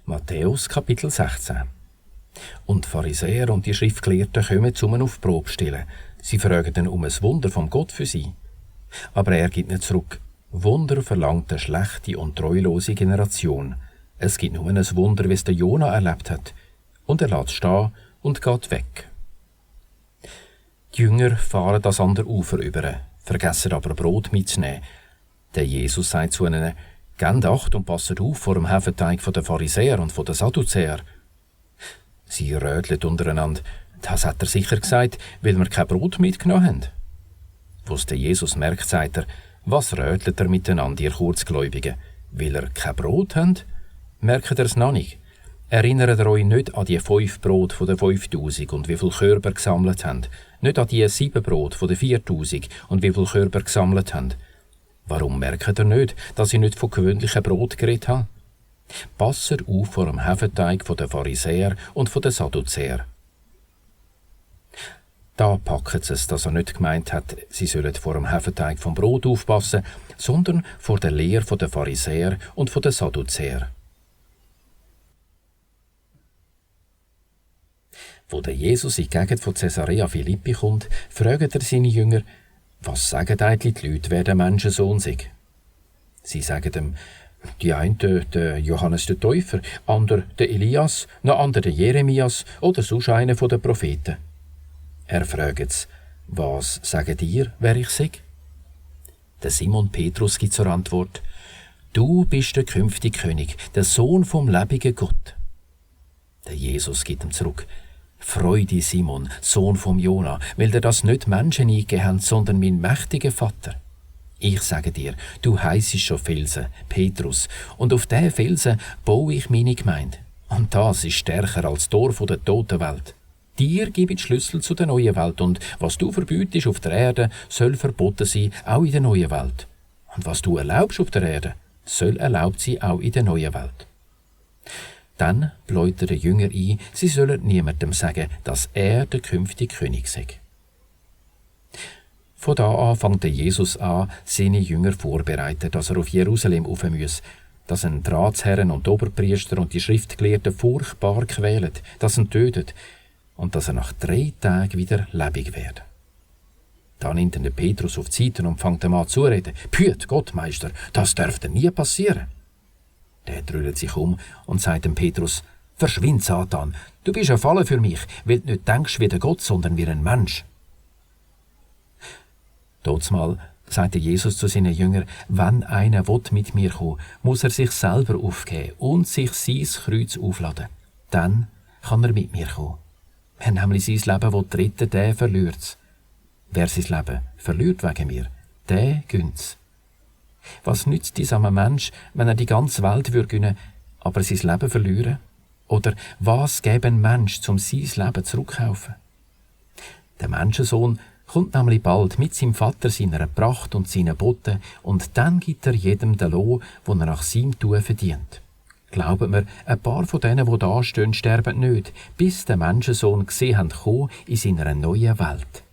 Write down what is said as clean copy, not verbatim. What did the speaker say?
Matthäus Kapitel 16. Und die Pharisäer und die Schriftgelehrten kommen zu ihm auf die Probe stellen. Sie fragen ihn um ein Wunder vom Gott für sie. Aber er gibt nicht zurück. Wunder verlangt eine schlechte und treulose Generation. Es gibt nur ein Wunder, wie es der Jona erlebt hat. Und er lässt stehen und geht weg. Die Jünger fahren das andere Ufer über, vergessen aber Brot mitzunehmen. Der Jesus sagt zu ihnen: «Gebt Acht und passet auf vor dem Hefeteig der Pharisäer und der Sadduzäer.» Sie rödeln untereinander. Das hat er sicher gesagt, weil wir kein Brot mitgenommen haben. Wo es der Jesus merkt, sagt er: «Was rödelt ihr miteinander, ihr Kurzgläubigen? Weil ihr kein Brot habt? Merkt ihr es noch nicht? Erinnert ihr euch nicht an die 5 Brot von den 5000 und wie viele Körper gesammelt haben? Nicht an die 7 Brot von den 4000 und wie viele Körper gesammelt haben? Warum merkt ihr nicht, dass ich nicht von gewöhnlichem Brot geredet habe? Passet auf vor dem Hefeteig der Pharisäer und der Sadduzäer.» Da packen sie es, dass er nicht gemeint hat, sie sollen vor dem Hefeteig vom Brot aufpassen, sondern vor der Lehre der Pharisäer und der Sadduzäer. Wo der Jesus in die Gegend von Caesarea Philippi kommt, fragt er seine Jünger: «Was sagen eigentlich die Leute, wer der Menschensohn sei?» Sie sagen ihm: «Die einen der Johannes der Täufer, andere der Elias, noch andere der Jeremias oder sonst einer von den Propheten.» Er fragt sie: «Was sagt ihr, wer ich sei?» Der Simon Petrus gibt zur Antwort: «Du bist der künftige König, der Sohn vom lebendigen Gott.» Der Jesus gibt ihm zurück: «Freu dich, Simon, Sohn vom Jona, weil dir das nicht Menschen eingegeben haben, sondern mein mächtiger Vater. Ich sage dir, du heissest schon Felsen, Petrus, und auf diesen Felsen baue ich meine Gemeinde. Und das ist stärker als das Tor der toten Welt. Dir gebe ich die Schlüssel zu der neuen Welt, und was du verbietest auf der Erde, soll verboten sein, auch in der neuen Welt. Und was du erlaubst auf der Erde, soll erlaubt sein, auch in der neuen Welt.» Dann bläut der Jünger ein, sie sollen niemandem sagen, dass er der künftige König sei. Von da an fängt Jesus an, seine Jünger vorzubereiten, dass er auf Jerusalem rauf muss, dass ein Ratsherren und Oberpriester und die Schriftgelehrten furchtbar quälen, dass ihn tötet und dass er nach 3 Tagen wieder lebendig wird. Da nimmt ihn Petrus auf die Seite und fängt ihm an zu reden: «Behüt Gott, Meister, das dürfte nie passieren.» Der dreht sich um und sagt dem Petrus: «Verschwind, Satan, du bist ein Falle für mich, weil du nicht denkst wie der Gott, sondern wie ein Mensch.» Totsmal sagte Jesus zu seinen Jüngern: «Wenn einer mit mir kommen will, muss er sich selber aufgeben und sich sein Kreuz aufladen. Dann kann er mit mir kommen. Wer nämlich sein Leben retten will, der verliert es. Wer sein Leben verliert wegen mir, der gönnt's. Was nützt es einem Mensch, wenn er die ganze Welt gewinnen, aber sein Leben verlieren? Oder was gäbe ein Mensch, um sein Leben zurückzukaufen?» Der Menschensohn kommt nämlich bald mit seinem Vater, seiner Pracht und seinen Boten, und dann gibt er jedem den Lohn, den er nach seinem Tun verdient. Glaubt mir, ein paar von denen, die da stehen, sterben nicht, bis der Menschensohn gesehen hat, kommen in seiner neuen Welt.